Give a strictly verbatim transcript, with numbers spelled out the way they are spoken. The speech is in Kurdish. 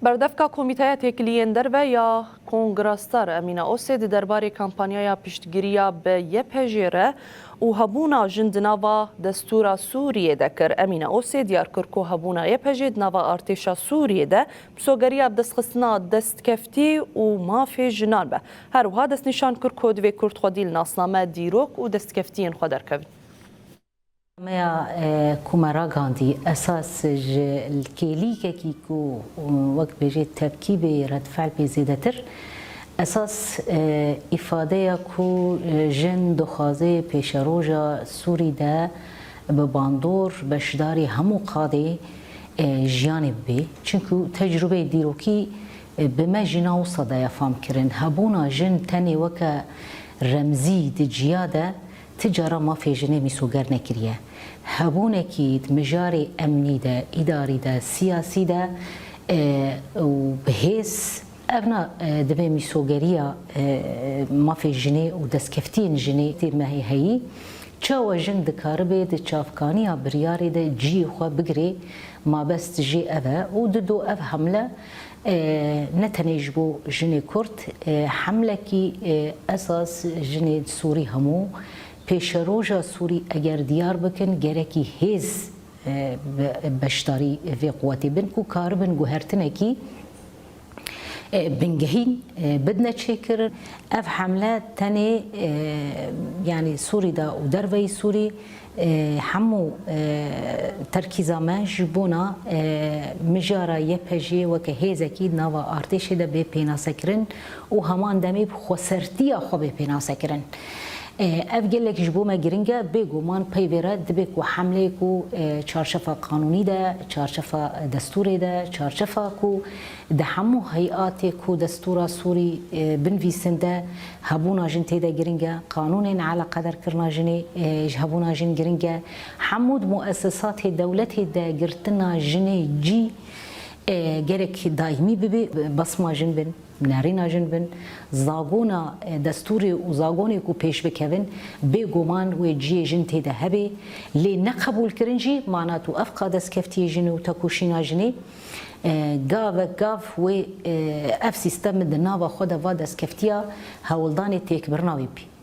Berdevka Komîteya Têkiliyên Derve ya Kongra Star Emîne Osê di derbarê kampanyaya piştgiriya bi Y P J re û hebûna jin di nava destûra Sûriyê de kir. Emîne Osê diyar kir ku hebûna Y P J di nava artêşa Sûriyê de misogeriya bi destxistina destkeftî û mafê jinan be. Her wiha destnîşan kir ku divê Kurd xwedî li nasname, dîrok û destkeftiyên xwe derkevin. Meya, e, ku me ragandî esas ji kêlîkekî ku, wek bêjê tepkî bê, redfel bê zêdetir. Esas, e, îfadeya ku, e, jin dixwaze pêşeroja Sûrî de bi bandor beşdarî hemû qadê, e, jiyanê bibê. Çinku tecrûbeyê dîrokî, e, bi me jî na wisa daye fam kirin. Hebûna jin tenê weke remzî di ciya de ti cara mafê jinê mîsoger nekiriye. Hebûnekî di mijarê emnî de, îdarî de, siyasî de, e, û bi hêz, ev na, e, divê mîsogeriya, e, mafê jinê û destkeftiyên jinê tê me heyî. Çawa jin dikaribe di çavkaniya biryarê de cihê xwe bigire, mabest jê ev e û dido ev hemle, e, ne tenê ji bo jinê Kurd, e, hemlekî, e, esas jinê Sûrî hemû pêşeroja Sûrî eger diyar bikin, gerekî hêz, e, be-, beşdarî vê quwetê bin ku karibin guhertinekî, e, bingehîn, e, bidine çêkirin. Ev hemle tenê, e, yanî Sûrî de û derveyî Sûrî, e, hemû, e, terkîza me ji bona, e, mijara Y P J'ê weke hêzekî di nava artêşê de bê pênasekirin û heman demê bi xwesertiya xwe bê pênasekirin. E, ev gelek ji bo me giring e, bêguman peyvê re dibe ku hemleyê ku, e, çarçefa qanûnî de, çarçefa destûrê de, çarçefa ku di hemû heyatê ku destûra Sûrî, e, binivîsin de hebûna jin tê de giring e, qanûnên eleqedar kirina jinê, e, ji hebûna jin giring e. Hemû di muesesatê dewletê de girtina jinê cî, e, gerek daîmî bibe, basma jin bin, nerîna jin bin, zagona, e, destûrê û zagonê ku pêş bikevin, bêguman wê cihê jin tê de hebe, lê neqebûlkirin jî mana tu ev qa destkeftiyê jin û tekoşîna jinê, e, gavek gav wê, e, ev sîstem di nava xwe de va destkeftiya hewldanê têkbirina wê bî.